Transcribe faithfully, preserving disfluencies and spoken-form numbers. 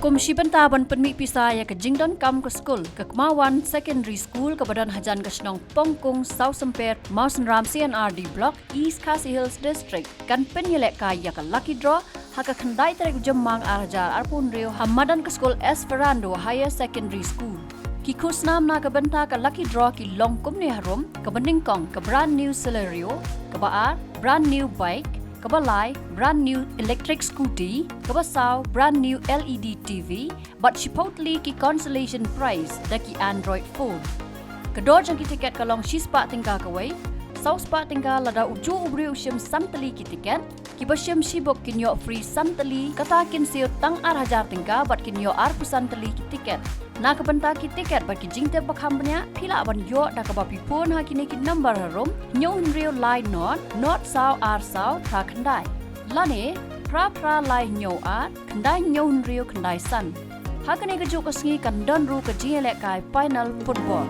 Kum shi bynta ban pynmih pisa ïa ka jingdonkam ka skul, ka Kmawan Secondary School kaba don hajan ka shnong Pongkung, Sawsymper, Mawsynram C and R D Block, East Khasi Hills District, kan pynïalehkai ïa ka lucky draw ha ka khyndai tarik u Jymmang ar hajar arphew hynriew ha madan ka skul Esperando Higher Secondary School. Ki khusnam na ka bynta ka lucky draw ki long kumne harum: kaba nyngkong ka brand new Celerio, kaba ar brand new bike, kaba lai brand new electric scooty, kaba saw brand new L E D T V, bad shiphew tylli ki consolation prize da ki Android phone. Ka dor jong ki tiket ka long shispah tyngka kawei, saw spah tyngka lada ujuh u briew u shim san tylli ki tiket. Kiba shim shibun kin ïoh free san tylli, kata kin siew tang ar hajar tyngka bad kin ïoh arphew san tylli ki tiket. Na ka bynta ki tiket bad ki jingtip ba kham bniah, phi lah ban ïoh da kaba phi phone ha kine ki number harum: hynñiew hynriew lai nod, nod saw ar saw phra khyndai, lane phra phra lai hynñiew ar, khyndai hynñiew hynriew khyndai san. Ha kane kajuh ka sngi kan don ruh ka jingïalehkai final football.